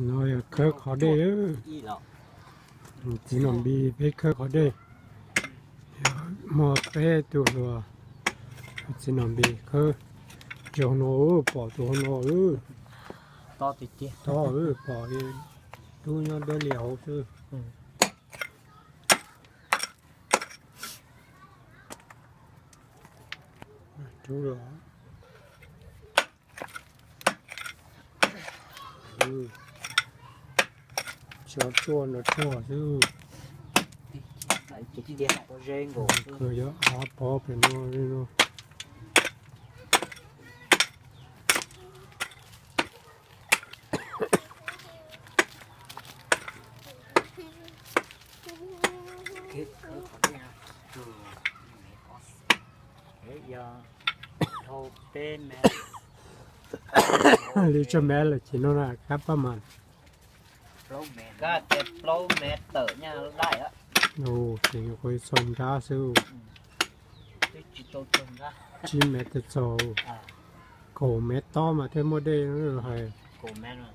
No yog khawb qhov dej. Txiv Nom Npis peb khawb qhov dej. Muaj peb tug hluas, txiv Nom Npis khawb. Tus no, pom tus no, tob, pom tub nyob dawb lias hauv xwb. Rub los. Tso tuaj no tuaj xwb. Kawg yog av pov pem no li no. Li tsawg mev lawm ces no na kab pab mas. Kab tias plaub mev tawm nyaj laj. Ces nyuam qhuav txog nrab xwb. Tsib mev tawm txog. Kaum mev tob mas thiaj muaj dej hais. Kaum mev no.